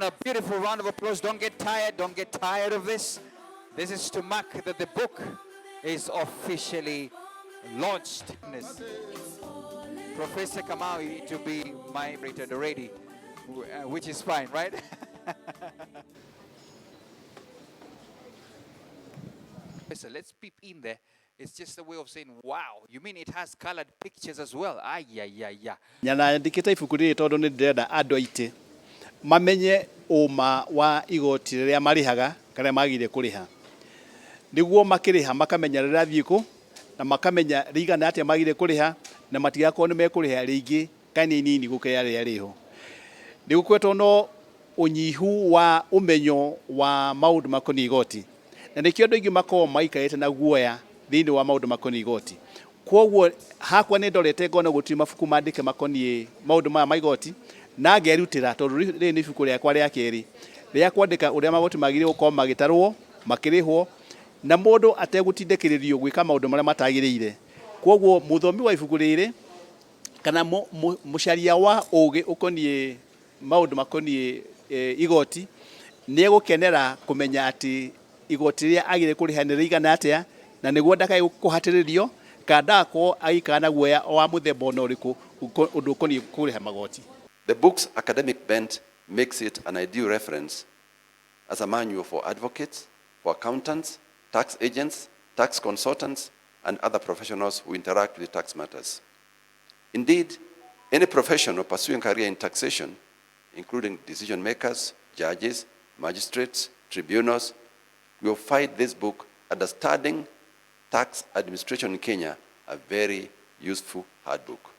A beautiful round of applause. Don't get tired. Don't get tired of this. This is to mark that the book is officially launched. Professor Kamau to be my rated already, which is fine, right? So let's peep in there. It's just a way of saying, wow, you mean it has colored pictures as well? Ah, yeah. Nyandĩkĩte ibuku rĩrĩ tondũ nĩ ndĩrenda andũ aitĩ mamenye ũma wa igoti rĩrĩa marĩhaga kana magĩrĩire kũrĩha, nĩguo makĩrĩha makamenya rĩrathiĩ kũ na makamenya rĩigana atĩa magĩrĩire kũrĩha, na matigakorwo nĩ mekũrĩha rĩingĩ kana inini gũkĩra rĩrĩa rĩho. Nĩ gũkoretwo no ũnyihu wa ũmenyo wa maũndũ makoniĩ igoti, na nĩkĩo andũ aingĩ makoragwo maikarĩte na guoya thĩinĩ wa maũndũ makoniĩ igoti. Kwoguo hakwa nĩ ndorete ngona gũtirĩ mabuku mandĩke makoniĩ maũndũ maya ma igoti, na ngerutĩra tondũ rĩrĩ nĩ ibuku rĩakwa rĩa kerĩ rĩa kwandĩka ũrĩa magoti magĩrĩirwo gũkorwo magĩtarwo, makĩrĩhwo, na mũndũ ategũtindĩkĩrĩrio gwĩka maũndũ marĩa matagĩrĩire. Kwoguo mũthomi wa ibuku rĩrĩ kana mũcaria wa ũgĩ ũkoniĩ maũndũ makoniĩ igoti nĩ egũkenera kũmenya atĩ igoti rĩrĩa agĩrĩire kũrĩha nĩ rĩigana atĩa, na nĩguo ndakae kũhatĩrĩrio kana ndagakorwo agĩikara na guoya wa mũthemba ona ũrĩkũ ũndũ ũkoniĩ kũrĩha magoti. The book's academic bent makes it an ideal reference as a manual for advocates, for accountants, tax agents, tax consultants, and other professionals who interact with tax matters. Indeed, any professional pursuing career in taxation, including decision makers, judges, magistrates, tribunals, will find this book, Understanding Tax Administration in Kenya, a very useful handbook.